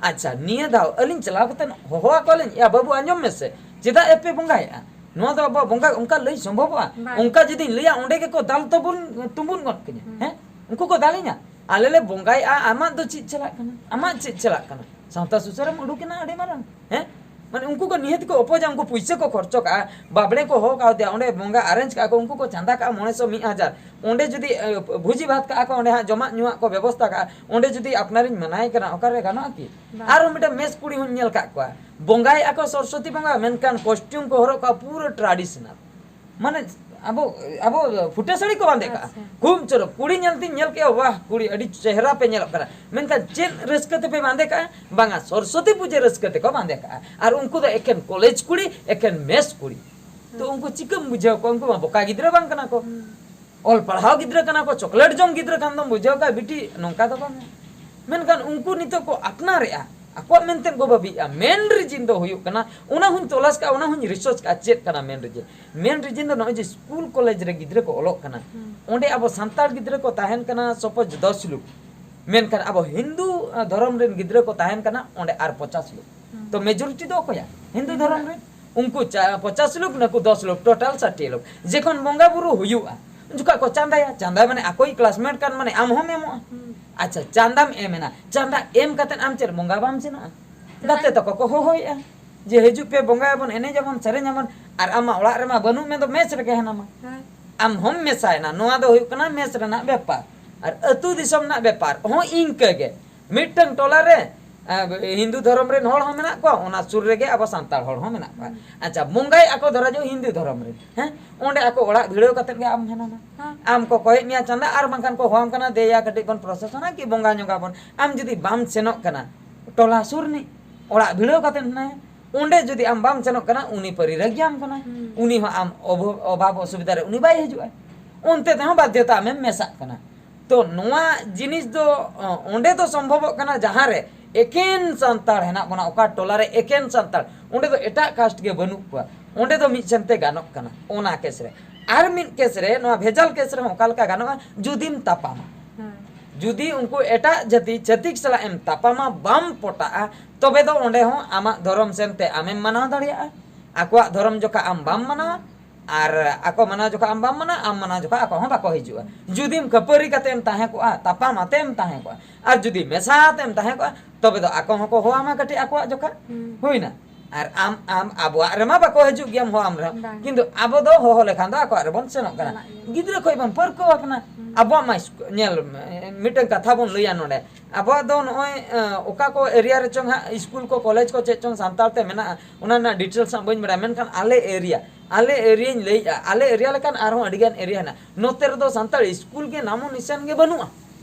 ᱟᱪᱪᱷᱟ, ᱱᱤᱭᱟᱹ ᱫᱷᱟᱣ ᱟᱹᱞᱤᱧ ᱪᱟᱞᱟᱣ ᱠᱟᱛᱮ ᱦᱚᱦᱚ ᱟᱠᱚᱣᱟᱞᱤᱧ, "ᱭᱟ ᱵᱟᱹᱵᱩ, ᱟᱸᱡᱚᱢ ᱢᱮᱥᱮ, ᱪᱮᱫᱟᱜ ᱮᱯᱮ ᱵᱚᱸᱜᱟᱭᱮᱫᱼᱟ? ᱱᱚᱣᱟ ᱫᱚ ᱟᱵᱚᱣᱟᱜ ᱵᱚᱸᱜᱟ", ᱚᱱᱠᱟ ᱞᱟᱹᱭ ᱥᱚᱢᱵᱷᱚᱵᱚᱜᱼᱟ? ᱵᱟᱝ᱾ ᱚᱱᱠᱟ ᱡᱩᱫᱤᱧ ᱞᱟᱹᱭᱟ, ᱚᱸᱰᱮ ᱜᱮᱠᱚ ᱫᱟᱞ ᱛᱩᱵᱩᱱ, ᱛᱩᱸᱵᱩᱱ ᱜᱚᱫ ᱠᱟᱹᱧᱟ᱾ ᱦᱩᱸ᱾ ᱦᱮᱸ? ᱩᱱᱠᱩ ᱠᱚ ᱫᱟᱞᱤᱧᱟ, "ᱟᱞᱮ ᱞᱮ ᱵᱚᱸᱜᱟᱭᱮᱫᱼᱟ, ᱟᱢᱟᱜ ᱫᱚ ᱪᱮᱫ ᱪᱟᱞᱟᱜ ᱠᱟᱱᱟ? ᱟᱢᱟᱜ ᱪᱮᱫ ᱪᱟᱞᱟᱜ ᱠᱟᱱᱟ? ᱥᱟᱶᱛᱟ ᱥᱩᱥᱟᱹᱨᱮᱢ ᱩᱰᱩᱠᱮᱱᱟ ᱟᱹᱰᱤ ᱢᱟᱨᱟᱝ?" ᱦᱮᱸ? ᱢᱟᱱᱮ, ᱩᱱᱠᱩ ᱠᱚ ᱱᱤᱦᱟᱹᱛ ᱠᱚ ᱚᱯᱚᱡᱟ, ᱩᱱᱠᱩ ᱯᱩᱭᱥᱟᱹ ᱠᱚ ᱠᱷᱚᱨᱪᱚ ᱠᱟᱜᱼᱟ, ᱵᱟᱵᱽᱲᱮ ᱠᱚ ᱦᱚᱦᱚ ᱠᱟᱣᱫᱮᱭᱟ, ᱚᱸᱰᱮ ᱵᱚᱸᱜᱟ arrange ᱠᱟᱜᱼᱟ ᱠᱚ, ᱩᱱᱠᱩ ᱠᱚ ᱪᱟᱸᱫᱟ ᱠᱟᱜᱼᱟ ᱢᱚᱬᱮ ᱥᱚ, ᱢᱤᱫ ᱦᱟᱡᱟᱨ᱾ ᱚᱸᱰᱮ ᱡᱩᱫᱤ, ᱮ, ᱵᱷᱩᱡᱤ ᱵᱷᱟᱛ ᱠᱟᱜᱼᱟ ᱠᱚ, ᱚᱸᱰᱮ ᱦᱟᱸᱜ ᱡᱚᱢᱟᱜ ᱧᱩᱣᱟᱜ ᱠᱚ ᱵᱮᱵᱚᱥᱛᱟ ᱠᱟᱜᱼᱟ, ᱚᱸᱰᱮ ᱡᱩᱫᱤ ᱟᱯᱱᱟᱨᱤᱧ ᱢᱟᱱᱟᱭᱮ ᱠᱟᱱᱟ, ᱚᱠᱟᱨᱮ ᱜᱟᱱᱚᱜᱼᱟ ᱠᱤ? ᱵᱟᱝ᱾ ᱟᱨᱚ ᱢᱤᱫᱴᱟᱝ ᱢᱮᱥ ᱠᱩᱲᱤ ᱦᱚᱸᱧ ᱧᱮᱞ ᱠᱟᱜ ᱠᱚᱣᱟ, ᱵᱚᱸᱜᱟᱭᱮᱫᱼᱟ ᱠᱚ ᱥᱚᱨᱚᱥᱚᱛᱤ ᱵᱚᱸᱜᱟ, ᱢᱮᱱᱠᱷᱟᱱ costume ᱠᱚ ᱦᱚᱨᱚᱜ ᱠᱟᱜᱼᱟ ᱯᱩᱨᱟᱹ traditional᱾ ᱢᱟᱱᱮ, ᱟᱵᱚ, ᱟᱵᱚ ᱯᱷᱩᱴᱟᱹ ᱥᱟᱹᱲᱤ ᱠᱚ ᱵᱟᱸᱫᱮ ᱠᱟᱜᱼᱟ᱾ ᱟᱪᱪᱷᱟ᱾ ᱠᱷᱩᱵ ᱪᱚᱨᱚᱠ᱾ ᱠᱩᱲᱤ ᱧᱮᱞ ᱛᱤᱧ ᱧᱮᱞ ᱠᱮᱜᱼᱟ, "ᱵᱟᱦ, ᱠᱩᱲᱤ ᱟᱹᱰᱤ ᱪᱮᱦᱨᱟ ᱯᱮ ᱧᱮᱞᱚᱜ ᱠᱟᱱᱟ", ᱢᱮᱱᱠᱷᱟᱱ ᱪᱮᱫ ᱨᱟᱹᱥᱠᱟᱹ ᱛᱮᱯᱮ ᱵᱟᱸᱫᱮ ᱠᱟᱜᱼᱟ? ᱵᱟᱝᱟ, ᱥᱚᱨᱚᱥᱚᱛᱤ ᱯᱩᱡᱟᱹ ᱨᱟᱹᱥᱠᱟᱹ ᱛᱮᱠᱚ ᱵᱟᱸᱫᱮ ᱠᱟᱜᱼᱟ᱾ ᱟᱨ ᱩᱱᱠᱩ ᱫᱚ ᱮᱠᱮᱱ ᱠᱚᱞᱮᱡᱽ ᱠᱩᱲᱤ, ᱮᱠᱮᱱ ᱢᱮᱥ ᱠᱩᱲᱤ᱾ ᱛᱚ, ᱩᱱᱠᱩ ᱪᱤᱠᱟᱹᱢ ᱵᱩᱡᱷᱟᱹᱣ ᱠᱚᱣᱟ? ᱩᱱᱠᱩ ᱢᱟ ᱵᱚᱠᱟ ᱜᱤᱫᱽᱨᱟᱹ ᱵᱟᱝ ᱠᱟᱱᱟ ᱠᱚ᱾ ᱦᱩᱸ᱾ ᱚᱞ ᱯᱟᱲᱦᱟᱣ ᱜᱤᱫᱽᱨᱟᱹ ᱠᱟᱱᱟ ᱠᱚ, ᱪᱚᱠᱞᱮᱴ ᱡᱚᱢ ᱜᱤᱫᱽᱨᱟᱹ ᱠᱷᱟᱱ ᱫᱚᱢ ᱵᱩᱡᱷᱟᱹᱣ ᱠᱟᱜᱼᱟ, ᱵᱤᱴᱤ, ᱱᱚᱝᱠᱟ ᱫᱚ ᱵᱟᱝᱟ᱾ ᱢᱮᱱᱠᱷᱟᱱ ᱩᱱᱠᱩ ᱱᱤᱛᱚᱜ ᱠᱚ ᱟᱯᱱᱟᱨᱮᱜᱼᱟ, ᱟᱠᱚᱣᱟᱜ ᱢᱮᱱᱛᱮ ᱠᱚ ᱵᱷᱟᱹᱵᱤᱭᱮᱜᱼᱟ᱾ Main reason ᱫᱚ ᱦᱩᱭᱩᱜ ᱠᱟᱱᱟ, ᱚᱱᱟ ᱦᱚᱸᱧ ᱛᱚᱞᱟᱥ ᱠᱟᱜᱼᱟ, ᱚᱱᱟ ᱦᱚᱸᱧ research ᱠᱟᱜᱼᱟ, ᱪᱮᱫ ᱠᱟᱱᱟ main reason? Main reason ᱫᱚ ᱱᱚᱜᱼᱚᱭ ᱡᱮ ᱥᱠᱩᱞ ᱠᱚᱞᱮᱡᱽ ᱨᱮ ᱜᱤᱫᱽᱨᱟᱹ ᱠᱚ ᱚᱞᱚᱜ ᱠᱟᱱᱟ, ᱦᱩᱸ᱾ ᱚᱸᱰᱮ ᱟᱵᱚ ᱥᱟᱱᱛᱟᱲ ᱜᱤᱫᱽᱨᱟᱹ ᱠᱚ ᱛᱟᱦᱮᱱ ᱠᱟᱱᱟ suppose ᱫᱚᱥ ᱞᱳᱠ, ᱢᱮᱱᱠᱷᱟᱱ ᱟᱵᱚ ᱦᱤᱱᱫᱩ, ᱟ, ᱫᱷᱚᱨᱚᱢ ᱨᱮᱱ ᱜᱤᱫᱽᱨᱟᱹ ᱠᱚ ᱛᱟᱦᱮᱱ ᱠᱟᱱᱟ ᱚᱸᱰᱮ ᱟᱨ ᱯᱚᱪᱟᱥ ᱞᱳᱠ᱾ ᱦᱩᱸ᱾ ᱛᱚ majority ᱫᱚ ᱚᱠᱚᱭᱟ? ᱦᱤᱱᱫᱩ ᱦᱤᱱᱫᱩ᱾ ᱫᱷᱚᱨᱚᱢ ᱨᱮ᱾ ᱩᱱᱠᱩ ᱪᱟ-, ᱯᱚᱪᱟᱥ ᱞᱳᱠ, ᱱᱩᱠᱩ ᱫᱚᱥ ᱞᱳᱠ, total ᱥᱟᱴᱤ ᱞᱳᱠ᱾ ᱡᱚᱠᱷᱚᱱ ᱵᱚᱸᱜᱟ ᱵᱩᱨᱩ ᱦᱩᱭᱩᱜᱼᱟ, ᱩᱱ ᱡᱚᱠᱷᱚᱱ ᱠᱚ ᱪᱟᱸᱫᱟᱭᱟ, ᱪᱟᱸᱫᱟ ᱢᱟᱱᱮ ᱟᱠᱚᱭᱤᱡ classmate ᱠᱟᱱ ᱢᱟᱱᱮ ᱟᱢ ᱦᱚᱸᱢ ᱮᱢᱚᱜᱼᱟ᱾ ᱦᱩᱸ᱾ ᱟᱪᱪᱷᱟ, ᱪᱟᱸᱫᱟᱢ ᱮᱢ ᱮᱱᱟ, ᱪᱟᱸᱫᱟ ᱮᱢ ᱠᱟᱛᱮ ᱟᱢ ᱪᱮᱫ ᱵᱚᱸᱜᱟ ᱵᱟᱢ ᱥᱮᱱᱚᱜᱼᱟ? ᱪᱟᱞᱟᱜ ᱜᱟᱛᱮ ᱟᱹᱧ᱾ ᱛᱟᱠᱚ ᱠᱚ ᱦᱚᱦᱚᱭᱮᱜᱼᱟ ᱡᱮ, "ᱦᱤᱡᱩᱜ ᱯᱮ, ᱵᱚᱸᱜᱟᱭᱟᱵᱚᱱ, ᱮᱱᱮᱡᱟᱵᱚᱱ, ᱥᱮᱨᱮᱧᱟᱵᱚᱱ", ᱟᱨ ᱟᱢ ᱢᱟ ᱚᱲᱟᱜ ᱨᱮᱢᱟ ᱵᱟᱹᱱᱩᱜ ᱢᱮ, ᱫᱚ ᱢᱮᱥ ᱨᱮᱜᱮ ᱦᱮᱱᱟᱢᱟ᱾ ᱦᱮᱸ᱾ ᱟᱢ ᱦᱚᱸᱢ ᱢᱮᱥᱟᱭᱮᱱᱟ, ᱱᱚᱣᱟ ᱫᱚ ᱦᱩᱭᱩᱜ ᱠᱟᱱᱟ ᱢᱮᱥ ᱨᱮᱱᱟᱜ ᱵᱮᱯᱟᱨ᱾ ᱟᱨ ᱟᱹᱛᱩ ᱫᱤᱥᱚᱢ ᱨᱮᱱᱟᱜ ᱵᱮᱯᱟᱨ ᱦᱚᱸ ᱤᱱᱠᱟᱹ ᱜᱮ, ᱢᱤᱫᱴᱟᱝ ᱴᱚᱞᱟ ᱨᱮ ᱟᱨ ᱦᱤᱱᱫᱩ ᱫᱷᱚᱨᱚᱢ ᱨᱮᱱ ᱦᱚᱲ ᱦᱚᱸ ᱢᱮᱱᱟᱜ ᱠᱚᱣᱟ, ᱚᱱᱟ ᱥᱩᱨ ᱨᱮᱜᱮ ᱟᱵᱚ ᱥᱟᱱᱛᱟᱲ ᱦᱚᱲ ᱦᱚᱸ ᱢᱮᱱᱟᱜ ᱠᱚᱣᱟ᱾ ᱦᱩᱸ᱾ ᱟᱪᱪᱷᱟ, ᱵᱚᱸᱜᱟᱭᱮᱫ ᱟᱠᱚ ᱫᱷᱚᱨᱟ ᱡᱚ ᱦᱤᱱᱫᱩ ᱫᱷᱚᱨᱚᱢ ᱨᱮᱱ, ᱦᱮᱸ? ᱚᱸᱰᱮ ᱟᱠᱚ ᱚᱲᱟᱜ ᱵᱷᱤᱲᱟᱹᱣ ᱠᱟᱛᱮᱫ ᱜᱮ ᱟᱢ ᱦᱮᱱᱟᱢᱟ᱾ ᱦᱮᱸ᱾ ᱟᱢ ᱠᱚ ᱠᱚᱭᱮᱫ ᱢᱮᱭᱟ ᱪᱟᱸᱫᱟ, ᱟᱨ ᱵᱟᱝᱠᱷᱟᱱ ᱠᱚ ᱦᱚᱦᱚᱣᱟᱢ ᱠᱟᱱᱟ, "ᱫᱮᱭᱟ ᱠᱟᱹᱴᱤᱡ ᱵᱚᱱ ᱯᱨᱚᱥᱮᱥᱚᱱᱟ ᱠᱤ ᱵᱚᱸᱜᱟ ᱧᱚᱜᱟ ᱵᱚᱱ?" ᱟᱢ ᱡᱩᱫᱤ ᱵᱟᱢ ᱥᱮᱱᱚᱜ ᱠᱟᱱᱟ, ᱴᱚᱞᱟ ᱥᱩᱨ ᱨᱤᱱᱤᱡ ᱚᱲᱟᱜ ᱵᱷᱤᱲᱟᱹᱣ ᱠᱟᱛᱮᱫ ᱦᱮᱱᱟᱭᱟ, ᱚᱸᱰᱮ ᱡᱩᱫᱤ ᱟᱢ ᱵᱟᱢ ᱥᱮᱱᱚᱜ ᱠᱟᱱᱟ, ᱩᱱᱤ ᱯᱟᱹᱨᱤ ᱨᱟᱹᱜᱤᱭᱟᱢ ᱠᱟᱱᱟᱭ᱾ ᱦᱩᱸ᱾ ᱩᱱᱤ ᱦᱚᱸ ᱟᱢ ᱚᱵᱷᱚ-, ᱚᱵᱷᱟᱵᱽ ᱚᱥᱩᱵᱤᱫᱷᱟ ᱨᱮ ᱩᱱᱤ ᱵᱟᱭ ᱦᱤᱡᱩᱜᱼᱟ᱾ ᱚᱱᱛᱮ ᱛᱮᱦᱚᱸ ᱵᱟᱫᱽᱫᱷᱚᱛᱟ ᱟᱢᱮᱢ ᱢᱮᱥᱟᱜ ᱠᱟᱱᱟ᱾ ᱛᱚ ᱱᱚᱣᱟ ᱡᱤᱱᱤᱥ ᱫᱚ, ᱚ, ᱚᱸᱰᱮ ᱫᱚ ᱥᱚᱢᱵᱷᱚᱵᱚᱜ ᱠᱟᱱᱟ ᱡᱟᱦᱟᱸ ᱨᱮ ᱮᱠᱮᱱ ᱥᱟᱱᱛᱟᱲ ᱦᱮᱱᱟᱜ ᱵᱚᱱᱟ, ᱚᱠᱟ ᱴᱚᱞᱟ ᱨᱮ ᱮᱠᱮᱱ ᱥᱟᱱᱛᱟᱲ, ᱚᱸᱰᱮ ᱫᱚ ᱮᱴᱟᱜ ᱠᱟᱥᱴ ᱜᱮ ᱵᱟᱹᱱᱩᱜ ᱠᱚᱣᱟ, ᱚᱸᱰᱮ ᱫᱚ ᱢᱤᱫ ᱥᱮᱱ ᱛᱮ ᱜᱟᱱᱚᱜ ᱠᱟᱱᱟ ᱚᱱᱟ ᱠᱮᱥ ᱨᱮ᱾ ᱟᱨ ᱢᱤᱫ ᱠᱮᱥ ᱨᱮ, ᱱᱚᱣᱟ ᱵᱷᱮᱡᱟᱞ ᱠᱮᱥ ᱨᱮᱦᱚᱸ ᱚᱠᱟ ᱞᱮᱠᱟ ᱜᱟᱱᱚᱜᱼᱟ? ᱡᱩᱫᱤᱢ ᱛᱟᱯᱟᱢᱟ, ᱦᱮᱸ᱾ ᱡᱩᱫᱤ ᱩᱱᱠᱩ ᱮᱴᱟᱜ ᱡᱟᱹᱛᱤ ᱪᱷᱟᱹᱛᱤᱠ ᱥᱟᱞᱟᱜ ᱮᱢ ᱛᱟᱯᱟᱢᱟ, ᱵᱟᱢ ᱯᱚᱴᱟᱜᱼᱟ, ᱛᱚᱵᱮ ᱫᱚ ᱚᱸᱰᱮ ᱦᱚᱸ ᱟᱢᱟᱜ ᱫᱷᱚᱨᱚᱢ ᱥᱮᱱ ᱛᱮ ᱟᱢᱮᱢ ᱢᱟᱱᱟᱣ ᱫᱟᱲᱮᱭᱟᱜᱼᱟ, ᱟᱠᱚᱣᱟᱜ ᱫᱷᱚᱨᱚᱢ ᱡᱚᱠᱷᱟ ᱟᱢ ᱵᱟᱢ ᱢᱟᱱᱟᱣᱟ, ᱟᱨ ᱟᱠᱚ ᱢᱟᱱᱟᱣ ᱡᱚᱠᱷᱟ ᱟᱢ ᱵᱟᱢ ᱢᱟᱱᱟᱣᱟ, ᱟᱢ ᱢᱟᱱᱟᱣ ᱡᱚᱠᱷᱟ ᱟᱠᱚ ᱦᱚᱸ ᱵᱟᱠᱚ ᱦᱤᱡᱩᱜᱼᱟ᱾ ᱡᱩᱫᱤᱢ ᱠᱷᱟᱹᱯᱟᱹᱨᱤ ᱠᱟᱛᱮ ᱮᱢ ᱛᱟᱦᱮᱸ ᱠᱚᱜᱼᱟ, ᱛᱟᱯᱟᱢ ᱟᱛᱮ ᱮᱢ ᱛᱟᱦᱮᱸ ᱠᱚᱜᱼᱟ, ᱟᱨ ᱡᱩᱫᱤ ᱢᱮᱥᱟ ᱟᱛᱮ ᱮᱢ ᱛᱟᱦᱮᱸ ᱠᱚᱜᱼᱟ, ᱛᱚᱵᱮ ᱫᱚ ᱟᱠᱚ ᱦᱚᱸᱠᱚ ᱦᱚᱦᱚᱣᱟᱢᱟ ᱠᱟᱹᱴᱤᱡ ᱟᱠᱚᱣᱟᱜ ᱡᱚᱠᱷᱟ᱾ ᱦᱩᱸ᱾ ᱦᱩᱭᱱᱟ? ᱟᱨ ᱟᱢ, ᱟᱢ ᱟᱵᱚᱣᱟᱜ ᱨᱮᱢᱟ ᱵᱟᱠᱚ ᱦᱤᱡᱩᱜ ᱜᱮᱭᱟᱢ ᱦᱚᱦᱚᱣᱟᱢ ᱨᱮᱦᱚᱸ, ᱵᱟᱝ᱾ ᱠᱤᱱᱛᱩ ᱟᱵᱚ ᱫᱚ ᱦᱚᱦᱚ ᱞᱮᱠᱷᱟᱱ ᱫᱚ ᱟᱠᱚᱣᱟᱜ ᱨᱮᱵᱚᱱ ᱥᱮᱱᱚᱜ ᱠᱟᱱᱟ᱾ ᱪᱟᱞᱟᱜ ᱜᱮᱭᱟ᱾ ᱜᱤᱫᱽᱨᱟᱹ ᱠᱷᱚᱱ ᱵᱚᱱ ᱯᱟᱹᱨᱠᱟᱹᱣ ᱟᱠᱟᱱᱟ᱾ ᱦᱩᱸ᱾ ᱟᱵᱚᱣᱟᱜ ᱢᱟ ᱤᱥᱠᱩ-, ᱧᱮᱞ ᱢᱮ, ᱢᱤᱫᱴᱟᱝ ᱠᱟᱛᱷᱟ ᱵᱚᱱ ᱞᱟᱹᱭᱟ ᱱᱚᱰᱮ, ᱟᱵᱚᱣᱟᱜ ᱫᱚ ᱱᱚᱜᱼᱚᱭ, ᱮ, ᱚᱠᱟ ᱠᱚ ᱮᱨᱤᱭᱟ ᱨᱮᱪᱚᱝ ᱦᱟᱸᱜ ᱤᱥᱠᱩᱞ ᱠᱚ, ᱠᱚᱞᱮᱡᱽ ᱠᱚ ᱪᱮᱫ ᱪᱚᱝ ᱥᱟᱱᱛᱟᱲ ᱛᱮ ᱢᱮᱱᱟᱜᱼᱟ, ᱚᱱᱟ ᱨᱮᱱᱟᱜ ᱰᱤᱴᱮᱞᱥ ᱦᱟᱸᱜ ᱵᱟᱹᱧ ᱵᱟᱲᱟᱭᱟ, ᱢᱮᱱᱠᱷᱟᱱ ᱟᱞᱮ ᱮᱨᱤᱭᱟ, ᱟᱞᱮ ᱮᱨᱤᱭᱟᱧ ᱞᱟᱹᱭᱮᱫᱼᱟ, ᱟᱞᱮ ᱮᱨᱤᱭᱟ ᱞᱮᱠᱟᱱ ᱟᱨᱦᱚᱸ ᱟᱹᱰᱤᱜᱟᱱ ᱮᱨᱤᱭᱟ ᱦᱮᱱᱟᱜᱼᱟ᱾ ᱱᱚᱛᱮ ᱨᱮᱫᱚ ᱥᱟᱱᱛᱟᱲ ᱤᱥᱠᱩᱞ ᱜᱮ ᱱᱟᱢᱚ ᱱᱤᱥᱟᱱ ᱜᱮ ᱵᱟᱹᱱᱩᱜᱼᱟ,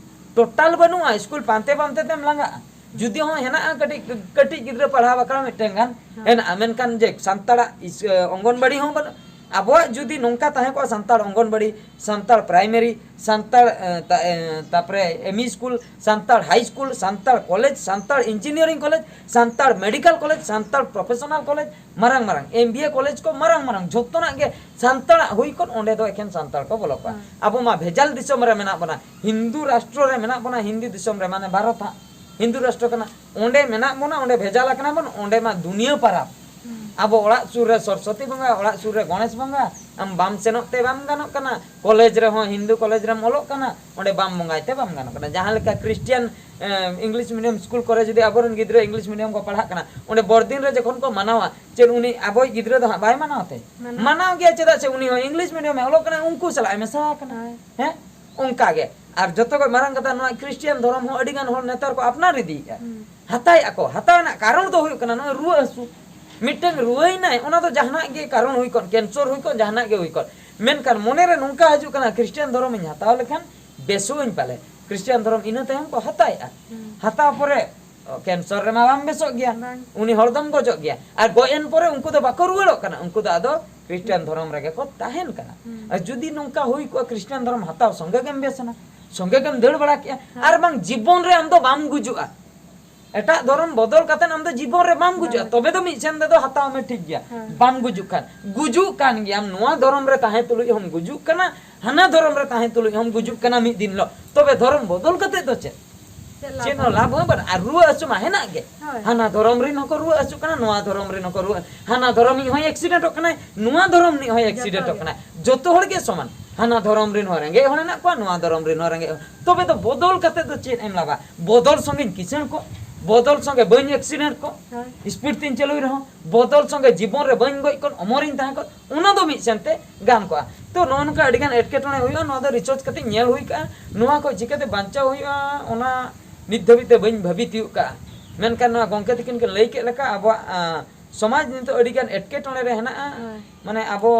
ᱴᱳᱴᱟᱞ ᱵᱟᱹᱱᱩᱜᱼᱟ, ᱤᱥᱠᱩᱞ ᱯᱟᱱᱛᱮ ᱯᱟᱱᱛᱮ ᱛᱮᱢ ᱞᱟᱸᱜᱟᱜᱼᱟ᱾ ᱡᱩᱫᱤ ᱦᱚᱸ ᱦᱮᱱᱟᱜᱼᱟ ᱠᱟᱹᱴᱤᱡ, ᱠᱟᱹᱴᱤᱡ ᱜᱤᱫᱽᱨᱟᱹ ᱯᱟᱲᱦᱟᱣ ᱵᱟᱠᱷᱨᱟ ᱢᱤᱫᱴᱮᱱ ᱜᱟᱱ ᱦᱮᱸ᱾ ᱦᱮᱱᱟᱜᱼᱟ, ᱢᱮᱱᱠᱷᱟᱱ ᱡᱮ ᱥᱟᱱᱛᱟᱲᱟᱜ ᱤᱥ-, ᱚᱝᱜᱚᱱᱵᱟᱲᱤ ᱦᱚᱸ ᱵᱟᱹᱱᱩᱜ᱾ ᱟᱵᱚᱣᱟᱜ ᱡᱩᱫᱤ ᱱᱚᱝᱠᱟ ᱛᱟᱦᱮᱸ ᱠᱚᱜᱼᱟ, ᱥᱟᱱᱛᱟᱲ ᱚᱝᱜᱚᱱᱵᱟᱲᱤ, ᱥᱟᱱᱛᱟᱲ ᱯᱨᱟᱭᱢᱟᱨᱤ, ᱥᱟᱱᱛᱟᱲ, ᱮ, ᱛᱟ-, ᱮ, ᱛᱟᱯᱚᱨᱮ M E school, Santal high school, Santal college, Santal engineering college, Santal medical college, Santal professional college, ᱢᱟᱨᱟᱝ ᱢᱟᱨᱟᱝ ᱮᱢ ᱵᱤ ᱮ ᱠᱚᱞᱮᱡᱽ ᱠᱚ, ᱢᱟᱨᱟᱝ ᱢᱟᱨᱟᱝ ᱡᱷᱚᱛᱚᱱᱟᱜ ᱜᱮ ᱥᱟᱱᱛᱟᱲᱟᱜ ᱦᱩᱭ ᱠᱚᱜ, ᱚᱸᱰᱮ ᱫᱚ ᱮᱠᱷᱮᱱ ᱥᱟᱱᱛᱟᱲ ᱠᱚ ᱵᱚᱞᱚ ᱠᱚᱜᱼᱟ᱾ ᱦᱮᱸ᱾ ᱟᱵᱚ ᱢᱟ ᱵᱷᱮᱡᱟᱞ ᱫᱤᱥᱚᱢ ᱨᱮ ᱢᱮᱱᱟᱜ ᱵᱚᱱᱟ, ᱦᱤᱱᱫᱩ ᱨᱟᱥᱴᱨᱚ ᱨᱮ ᱢᱮᱱᱟᱜ ᱵᱚᱱᱟ, ᱦᱤᱱᱫᱩ ᱫᱤᱥᱚᱢ ᱨᱮ, ᱢᱟᱱᱮ ᱵᱷᱟᱨᱚᱛ ᱦᱟᱸᱜ ᱦᱤᱱᱫᱩ ᱨᱟᱥᱴᱨᱚ ᱠᱟᱱᱟ᱾ ᱚᱸᱰᱮ ᱢᱮᱱᱟᱜ ᱵᱚᱱᱟ, ᱚᱸᱰᱮ ᱵᱷᱮᱡᱟᱞ ᱟᱠᱟᱱᱟ ᱵᱚᱱ, ᱚᱸᱰᱮ ᱢᱟ ᱫᱩᱱᱤᱭᱟᱹ ᱯᱟᱨᱟᱵᱽ᱾ ᱦᱩᱸ᱾ ᱟᱵᱚ ᱚᱲᱟᱜ ᱥᱩᱨ ᱨᱮ ᱥᱚᱨᱚᱥᱚᱛᱤ ᱵᱚᱸᱜᱟ, ᱚᱲᱟᱜ ᱥᱩᱨ ᱨᱮ ᱜᱚᱬᱮᱥ ᱵᱚᱸᱜᱟ, ᱟᱢ ᱵᱟᱢ ᱥᱮᱱᱚᱜ ᱛᱮ ᱵᱟᱢ ᱜᱟᱱᱚᱜ ᱠᱟᱱᱟ᱾ ᱠᱚᱞᱮᱡᱽ ᱨᱮᱦᱚᱸ ᱦᱤᱱᱫᱩ ᱠᱚᱞᱮᱡᱽ ᱨᱮᱢ ᱚᱞᱚᱜ ᱠᱟᱱᱟ, ᱚᱸᱰᱮ ᱵᱟᱢ ᱵᱚᱸᱜᱟᱭ ᱛᱮ ᱵᱟᱢ ᱜᱟᱱᱚᱜ ᱠᱟᱱᱟ᱾ ᱡᱟᱦᱟᱸ ᱞᱮᱠᱟ ᱠᱨᱤᱥᱴᱤᱭᱟᱱ, ᱮ, ᱤᱝᱞᱤᱥ ᱢᱤᱰᱤᱭᱟᱢ ᱥᱠᱩᱞ ᱠᱚᱨᱮ ᱡᱩᱫᱤ ᱟᱵᱚᱨᱮᱱ ᱜᱤᱫᱽᱨᱟᱹ ᱤᱝᱞᱤᱥ ᱢᱤᱰᱤᱭᱟᱢ ᱠᱚ ᱯᱟᱲᱦᱟᱜ ᱠᱟᱱᱟ, ᱚᱸᱰᱮ ᱵᱚᱲᱫᱤᱱ ᱨᱮ ᱡᱚᱠᱷᱚᱱ ᱠᱚ ᱢᱟᱱᱟᱣᱟ, ᱪᱮᱫ ᱩᱱᱤ ᱟᱵᱚᱭᱤᱡ ᱜᱤᱫᱽᱨᱟᱹ ᱫᱚ ᱦᱟᱸᱜ ᱵᱟᱭ ᱢᱟᱱᱟᱣ ᱛᱮ? ᱢᱟᱱᱟᱣ᱾ ᱢᱟᱱᱟᱣ ᱜᱮᱭᱟ, ᱪᱮᱫᱟᱜ ᱥᱮ ᱩᱱᱤ ᱦᱚᱸ ᱤᱝᱞᱤᱥ ᱢᱤᱰᱤᱭᱟᱢ ᱮ ᱚᱞᱚᱜ ᱠᱟᱱᱟ, ᱩᱱᱠᱩ ᱥᱟᱞᱟᱜ ᱮ ᱢᱮᱥᱟ ᱟᱠᱟᱱᱟ᱾ ᱦᱳᱭ᱾ ᱦᱮᱸ? ᱚᱱᱠᱟ ᱜᱮ᱾ ᱟᱨ ᱡᱚᱛᱚ ᱠᱷᱚᱱ ᱢᱟᱨᱟᱝ ᱠᱟᱛᱷᱟ, ᱱᱚᱣᱟ ᱠᱨᱤᱥᱴᱤᱭᱟᱱ ᱫᱷᱚᱨᱚᱢ ᱦᱚᱸ ᱟᱹᱰᱤ ᱜᱟᱱ ᱦᱚᱲ ᱱᱮᱛᱟᱨ ᱠᱚ ᱟᱯᱱᱟᱨ ᱤᱫᱤᱭᱮᱫᱼᱟ᱾ ᱦᱩᱸ᱾ ᱦᱟᱛᱟᱣᱮᱫᱼᱟ ᱠᱚ᱾ ᱦᱟᱛᱟᱣ ᱨᱮᱱᱟᱜ ᱠᱟᱨᱚᱱ ᱫᱚ ᱦᱩᱭᱩᱜ ᱠᱟᱱᱟ ᱱᱚᱜᱼᱚᱭ ᱨᱩᱣᱟᱹ ᱦᱟᱹᱥᱩ᱾ ᱢᱤᱫᱴᱟᱝ ᱨᱩᱣᱟᱹᱭᱮᱱᱟᱭ, ᱚᱱᱟ ᱫᱚ ᱡᱟᱦᱟᱱᱟᱜ ᱜᱮ ᱠᱟᱨᱚᱱ ᱦᱩᱭ ᱠᱚᱜ, ᱠᱮᱱᱥᱚᱨ ᱦᱩᱭ ᱠᱚᱜ, ᱡᱟᱦᱟᱱᱟᱜ ᱜᱮ ᱦᱩᱭ ᱠᱚᱜ, ᱢᱮᱱᱠᱷᱟᱱ ᱢᱚᱱᱮᱨᱮ ᱱᱚᱝᱠᱟ ᱦᱤᱡᱩᱜ ᱠᱟᱱᱟ, ᱠᱷᱨᱤᱥᱴᱟᱱ ᱫᱷᱚᱨᱚᱢᱤᱧ ᱦᱟᱛᱟᱣ ᱞᱮᱠᱷᱟᱱ ᱵᱮᱥᱚᱜ ᱟᱹᱧ ᱯᱟᱞᱮ᱾ ᱠᱷᱨᱤᱥᱴᱟᱱ ᱫᱷᱚᱨᱚᱢ ᱤᱱᱟᱹ ᱛᱟᱭᱚᱢ ᱠᱚ ᱦᱟᱛᱟᱣᱮᱫᱼᱟ᱾ ᱦᱩᱸ᱾ ᱦᱟᱛᱟᱣ ᱯᱚᱨᱮ ᱚ, ᱠᱮᱱᱥᱚᱨ ᱨᱮᱢᱟ ᱵᱟᱢ ᱵᱮᱥᱚᱜ ᱜᱮᱭᱟ, ᱵᱟᱝ᱾ ᱩᱱᱤ ᱦᱚᱲ ᱫᱚᱢ ᱜᱚᱡᱚᱜ ᱜᱮᱭᱟ᱾ ᱟᱨ ᱜᱚᱡ ᱮᱱ ᱯᱚᱨᱮ ᱩᱱᱠᱩ ᱫᱚ ᱵᱟᱠᱚ ᱨᱩᱣᱟᱹᱲᱚᱜ ᱠᱟᱱᱟ, ᱩᱱᱠᱩ ᱫᱚ ᱟᱫᱚ ᱠᱷᱨᱤᱥᱴᱟᱱ ᱫᱷᱚᱨᱚᱢ ᱨᱮᱜᱮ ᱠᱚ ᱛᱟᱦᱮᱱ ᱠᱟᱱᱟ᱾ ᱦᱩᱸ᱾ ᱟᱨ ᱡᱩᱫᱤ ᱱᱚᱝᱠᱟ ᱦᱩᱭ ᱠᱚᱜᱼᱟ, ᱠᱷᱨᱤᱥᱴᱟᱱ ᱫᱷᱚᱨᱚᱢ ᱦᱟᱛᱟᱣ ᱥᱚᱸᱜᱮ ᱜᱮᱢ ᱵᱮᱥ ᱮᱱᱟ, ᱥᱚᱸᱜᱮ ᱜᱮᱢ ᱫᱟᱹᱲ ᱵᱟᱲᱟ ᱠᱮᱜᱼᱟ, ᱦᱮᱸ᱾ ᱟᱨ ᱵᱟᱝ ᱡᱤᱵᱚᱱ ᱨᱮ ᱟᱢ ᱫᱚ ᱵᱟᱢ ᱜᱩᱡᱩᱜᱼᱟ᱾ ᱮᱴᱟᱜ ᱫᱷᱚᱨᱚᱢ ᱵᱚᱫᱚᱞ ᱠᱟᱛᱮ ᱟᱢ ᱫᱚ ᱡᱤᱵᱚᱱ ᱨᱮ ᱵᱟᱢ ᱜᱩᱡᱩᱜᱼᱟ᱾ ᱵᱟᱢ ᱜᱩᱡᱩᱜᱼᱟ᱾ ᱛᱚᱵᱮ ᱫᱚ ᱢᱤᱫ ᱥᱮᱱ ᱛᱮᱫᱚ ᱦᱟᱛᱟᱣ ᱢᱮ, ᱴᱷᱤᱠ ᱜᱮᱭᱟ᱾ ᱦᱮᱸ᱾ ᱵᱟᱢ ᱜᱩᱡᱩᱜ ᱠᱷᱟᱱ, ᱜᱩᱡᱩᱜ ᱠᱟᱱ ᱜᱮᱭᱟᱢ, ᱱᱚᱣᱟ ᱫᱷᱚᱨᱚᱢ ᱨᱮ ᱛᱟᱦᱮᱸ ᱛᱩᱞᱩᱡ ᱦᱚᱸᱢ ᱜᱩᱡᱩᱜ ᱠᱟᱱᱟ, ᱦᱟᱱᱟ ᱫᱷᱚᱨᱚᱢ ᱨᱮ ᱛᱟᱦᱮᱸ ᱛᱩᱞᱩᱡ ᱦᱚᱸᱢ ᱜᱩᱡᱩᱜ ᱠᱟᱱᱟ ᱢᱤᱫ ᱫᱤᱱ ᱦᱤᱞᱳᱜ᱾ ᱛᱚᱵᱮ ᱫᱷᱚᱨᱚᱢ ᱵᱚᱫᱚᱞ ᱠᱟᱛᱮ ᱫᱚ ᱪᱮᱫ? ᱪᱮᱫ ᱞᱟᱵᱷ ᱪᱮᱫ ᱦᱚᱸ ᱦᱚᱸ? ᱞᱟᱵᱷ ᱦᱚᱸ ᱵᱟᱹᱱᱩᱜ᱾ ᱟᱨ ᱨᱩᱣᱟᱹ ᱦᱟᱹᱥᱩ ᱢᱟ ᱦᱮᱱᱟᱜ ᱜᱮ᱾ ᱦᱳᱭ᱾ ᱦᱟᱱᱟ ᱫᱷᱚᱨᱚᱢ ᱨᱮᱱ ᱦᱚᱸᱠᱚ ᱨᱩᱣᱟᱹ ᱦᱟᱹᱥᱩᱜ ᱠᱟᱱᱟ, ᱱᱚᱣᱟ ᱫᱷᱚᱨᱚᱢ ᱨᱮᱱ ᱦᱚᱸᱠᱚ ᱨᱩᱣᱟᱹ, ᱦᱟᱱᱟ ᱫᱷᱚᱨᱚᱢᱤᱡ ᱦᱚᱸᱭ ᱮᱠᱥᱤᱰᱮᱱᱴᱚᱜ ᱠᱟᱱᱟᱭ, ᱱᱚᱣᱟ ᱫᱷᱚᱨᱚᱢ ᱨᱤᱱᱤᱡ ᱦᱚᱸᱭ ᱡᱚᱛᱚ ᱮᱠᱥᱤᱰᱮᱱᱴᱚᱜ ᱜᱮ᱾ ᱠᱟᱱᱟᱭ᱾ ᱡᱚᱛᱚ ᱦᱚᱲ ᱜᱮ ᱥᱚᱢᱟᱱ᱾ ᱦᱟᱱᱟ ᱫᱷᱚᱨᱚᱢ ᱨᱮᱱ ᱦᱚᱸ ᱨᱮᱸᱜᱮᱡ ᱦᱚᱲ ᱦᱮᱱᱟᱜ ᱠᱚᱣᱟ, ᱱᱚᱣᱟ ᱫᱷᱚᱨᱚᱢ ᱨᱮᱱ ᱦᱚᱸ ᱨᱮᱸᱜᱮᱡ ᱦᱚᱲ᱾ ᱛᱚᱵᱮ ᱫᱚ ᱵᱚᱫᱚᱞ ᱠᱟᱛᱮ ᱫᱚ ᱪᱮᱫ ᱮᱢ ᱞᱟᱵᱷᱟ? ᱵᱚᱫᱚᱞ ᱥᱚᱸᱜᱮᱧ ᱠᱤᱥᱟᱹᱬ ᱠᱚᱜ, ᱵᱚᱫᱚᱞ ᱥᱚᱸᱜᱮ ᱵᱟᱹᱧ ᱮᱠᱥᱤᱰᱮᱱᱴ ᱠᱚᱜ, ᱦᱳᱭ᱾ ᱥᱯᱤᱰ ᱛᱤᱧ ᱪᱟᱹᱞᱩᱭ ᱨᱮᱦᱚᱸ, ᱵᱚᱫᱚᱞ ᱥᱚᱸᱜᱮ ᱡᱤᱵᱚᱱ ᱨᱮ ᱵᱟᱹᱧ ᱜᱚᱡ ᱠᱚᱜ, ᱚᱢᱚᱨᱤᱧ ᱛᱟᱦᱮᱸ ᱠᱚᱜ, ᱚᱱᱟ ᱫᱚ ᱢᱤᱫ ᱥᱮᱱ ᱛᱮ ᱜᱟᱱ ᱠᱚᱜᱼᱟ᱾ ᱛᱚ ᱱᱚᱜᱼᱚ ᱱᱚᱝᱠᱟ ᱟᱹᱰᱤᱜᱟᱱ ᱮᱴᱠᱮᱴᱚᱬᱮ ᱦᱩᱭᱩᱜᱼᱟ, ᱱᱚᱣᱟ ᱫᱚ ᱨᱤᱥᱟᱨᱪ ᱠᱟᱛᱮ ᱧᱮᱞ ᱦᱩᱭ ᱠᱟᱜᱼᱟ᱾ ᱱᱚᱣᱟ ᱠᱷᱚᱡ ᱪᱤᱠᱟᱹᱛᱮ ᱵᱟᱧᱪᱟᱣ ᱦᱩᱭᱩᱜᱼᱟ, ᱚᱱᱟ ᱱᱤᱛ ᱫᱷᱟᱹᱵᱤᱡ ᱛᱮ ᱵᱟᱹᱧ ᱵᱷᱟᱹᱵᱤ ᱛᱤᱭᱳᱜ ᱠᱟᱜᱼᱟ᱾ ᱢᱮᱱᱠᱷᱟᱱ ᱱᱚᱣᱟ ᱜᱚᱢᱠᱮ ᱛᱟᱹᱠᱤᱱ ᱠᱤᱱ ᱞᱟᱹᱭ ᱠᱮᱫ ᱞᱮᱠᱟ ᱟᱵᱚᱣᱟᱜ, ᱟᱸ, ᱥᱚᱢᱟᱡᱽ ᱱᱤᱛᱚᱜ ᱟᱹᱰᱤᱜᱟᱱ ᱮᱴᱠᱮᱴᱚᱬᱮ ᱨᱮ ᱦᱮᱱᱟᱜᱼᱟ᱾ ᱦᱳᱭ᱾ ᱢᱟᱱᱮ ᱟᱵᱚ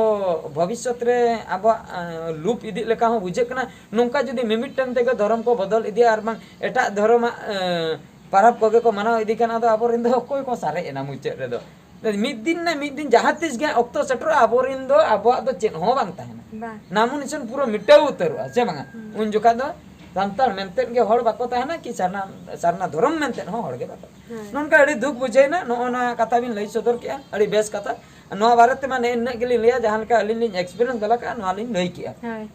ᱵᱷᱚᱵᱤᱥᱥᱚᱛ ᱨᱮ ᱟᱵᱚᱣᱟᱜ, ᱟᱸ, ᱞᱩᱯ ᱤᱫᱤᱜ ᱞᱮᱠᱟ ᱦᱚᱸ ᱵᱩᱡᱷᱟᱹᱜ ᱠᱟᱱᱟ᱾ ᱱᱚᱝᱠᱟ ᱡᱩᱫᱤ ᱢᱤᱢᱤᱫᱴᱟᱝ ᱛᱮᱜᱮ ᱫᱷᱚᱨᱚᱢ ᱠᱚ ᱵᱚᱫᱚᱞ ᱤᱫᱤᱭᱟ ᱟᱨ ᱵᱟᱝ ᱮᱴᱟᱜ ᱫᱷᱚᱨᱚᱢᱟᱜ, ᱟᱸ, ᱯᱟᱨᱟᱵᱽ ᱠᱚᱜᱮ ᱠᱚ ᱢᱟᱱᱟᱣ ᱤᱫᱤ ᱠᱷᱟᱱ, ᱟᱫᱚ ᱟᱵᱚᱨᱮᱱ ᱫᱚ ᱚᱠᱚᱭ ᱠᱚ ᱥᱟᱨᱮᱡ ᱮᱱᱟ ᱢᱩᱪᱟᱹᱫ ᱨᱮᱫᱚ? ᱢᱤᱫ ᱫᱤᱱ ᱱᱟ ᱢᱤᱫ ᱫᱤᱱ ᱡᱟᱦᱟᱸ ᱛᱤᱥ ᱜᱮ ᱚᱠᱛᱚ ᱥᱮᱴᱮᱨᱚᱜᱼᱟ, ᱟᱵᱚᱨᱮᱱ ᱫᱚ ᱟᱵᱚᱣᱟᱜ ᱫᱚ ᱪᱮᱫ ᱦᱚᱸ ᱵᱟᱝ ᱛᱟᱦᱮᱱᱟ᱾ ᱵᱟᱝ᱾ ᱱᱟᱢᱚ ᱱᱤᱥᱟᱱ ᱯᱩᱨᱟᱹ ᱢᱤᱴᱟᱹᱣ ᱩᱛᱟᱹᱨᱚᱜᱼᱟ, ᱥᱮ ᱵᱟᱝᱟ? ᱦᱩᱸ᱾ ᱩᱱ ᱡᱚᱠᱷᱟᱡ ᱫᱚ ᱥᱟᱱᱛᱟᱲ ᱢᱮᱱᱛᱮᱫ ᱜᱮ ᱦᱚᱲ ᱵᱟᱠᱚ ᱛᱟᱦᱮᱱᱟ, ᱠᱤ ᱥᱟᱨᱱᱟ, ᱥᱟᱨᱱᱟ ᱫᱷᱚᱨᱚᱢ ᱢᱮᱱᱛᱮᱫ ᱦᱚᱸ ᱦᱚᱲ ᱜᱮ ᱵᱟᱠᱚ ᱛᱟᱦᱮᱱᱟ᱾ ᱦᱮᱸ᱾ ᱱᱚᱝᱠᱟ ᱟᱹᱰᱤ ᱫᱩᱠ ᱵᱩᱡᱷᱟᱹᱣᱮᱱᱟ, ᱱᱚᱜᱼᱚ ᱱᱚᱣᱟ ᱠᱟᱛᱷᱟ ᱵᱤᱱ ᱞᱟᱹᱭ ᱥᱚᱫᱚᱨ ᱠᱮᱜᱼᱟ, ᱟᱹᱰᱤ ᱵᱮᱥ ᱠᱟᱛᱷᱟ᱾ ᱱᱚᱣᱟ ᱵᱟᱨᱮ ᱛᱮᱢᱟ ᱱᱮ ᱤᱱᱟᱹᱜ ᱜᱮᱞᱤᱧ ᱞᱟᱹᱭᱟ, ᱡᱟᱦᱟᱸ ᱞᱮᱠᱟ ᱟᱹᱞᱤᱧ ᱞᱤᱧ experience ᱫᱟᱲᱮ ᱠᱟᱜᱼᱟ, ᱱᱚᱣᱟ ᱞᱤᱧ ᱞᱟᱹᱭ ᱠᱮᱜᱼᱟ᱾ ᱦᱳᱭ᱾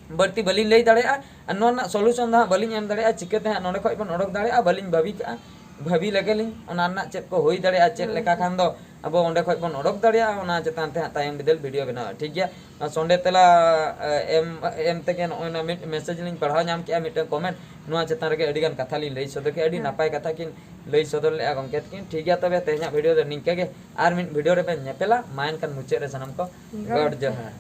ᱵᱟᱹᱲᱛᱤ ᱵᱟᱹᱞᱤᱧ ᱞᱟᱹᱭ ᱫᱟᱲᱮᱭᱟᱜᱼᱟ, ᱟᱨ ᱱᱚᱣᱟ ᱨᱮᱱᱟᱜ solution ᱫᱚ ᱦᱟᱸᱜ ᱵᱟᱹᱞᱤᱧ ᱮᱢ ᱫᱟᱲᱮᱭᱟᱜᱼᱟ, ᱪᱤᱠᱟᱹᱛᱮ ᱦᱟᱸᱜ ᱱᱚᱸᱰᱮ ᱠᱷᱚᱡ ᱵᱚᱱ ᱚᱰᱚᱠ ᱫᱟᱲᱮᱭᱟᱜᱼᱟ, ᱵᱟᱹᱞᱤᱧ ᱵᱷᱟᱹᱵᱤ ᱠᱟᱜᱼᱟ᱾ ᱵᱷᱟᱹᱵᱤ ᱞᱮᱜᱮ ᱞᱤᱧ, ᱚᱱᱟ ᱨᱮᱱᱟᱜ ᱪᱮᱫ ᱠᱚ ᱦᱩᱭ ᱫᱟᱲᱮᱭᱟᱜᱼᱟ, ᱪᱮᱫ ᱦᱳᱭ, ᱞᱮᱠᱟ ᱦᱳᱭ᱾ ᱠᱷᱟᱱ ᱫᱚ ᱟᱵᱚ ᱚᱸᱰᱮ ᱠᱷᱚᱡ ᱵᱚᱱ ᱚᱰᱚᱠ ᱫᱟᱲᱮᱭᱟᱜᱼᱟ, ᱚᱱᱟ ᱪᱮᱛᱟᱱ ᱛᱮ ᱦᱟᱸᱜ ᱛᱟᱭᱚᱢ ᱵᱤᱫᱟᱹᱞ video ᱵᱮᱱᱟᱣᱟ, ᱴᱷᱤᱠ ᱜᱮᱭᱟ? ᱱᱚᱣᱟ ᱥᱚᱸᱰᱮ ᱛᱮᱞᱟ, ᱮ, ᱮᱢ, ᱮᱢ ᱛᱮᱜᱮ ᱱᱚᱜᱼᱚᱭ ᱱᱟ ᱢᱤᱫ message ᱞᱤᱧ ᱯᱟᱲᱦᱟᱣ ᱧᱟᱢ ᱠᱮᱜᱼᱟ, ᱢᱤᱫᱴᱟᱝ comment, ᱱᱚᱣᱟ ᱪᱮᱛᱟᱱ ᱨᱮᱜᱮ ᱟᱹᱰᱤ ᱜᱟᱱ ᱠᱟᱛᱷᱟ ᱞᱤᱧ ᱞᱟᱹᱭ ᱥᱚᱫᱚᱨ ᱠᱮᱜᱼᱟ, ᱟᱹᱰᱤ ᱦᱮᱸ᱾ ᱱᱟᱯᱟᱭ ᱠᱟᱛᱷᱟ ᱠᱤᱱ ᱞᱟᱹᱭ ᱥᱚᱫᱚᱨ ᱞᱮᱜᱼᱟ ᱜᱚᱢᱠᱮ ᱛᱟᱹᱠᱤᱱ᱾ ᱴᱷᱤᱠ ᱜᱮᱭᱟ, ᱛᱚᱵᱮ ᱛᱮᱦᱮᱧᱟᱜ video ᱫᱚ ᱱᱤᱝᱠᱟᱹ ᱜᱮ, ᱟᱨ ᱢᱤᱫ video ᱨᱮᱵᱮᱱ ᱧᱮᱯᱮᱞᱟ, ᱢᱟ ᱮᱱᱠᱷᱟᱱ ᱢᱩᱪᱟᱹᱫ ᱨᱮ ᱥᱟᱱᱟᱢ ᱠᱚ ᱜᱚᱰ ᱜᱚᱰ ᱡᱚᱦᱟᱨ᱾ ᱡᱚᱦᱟᱨ᱾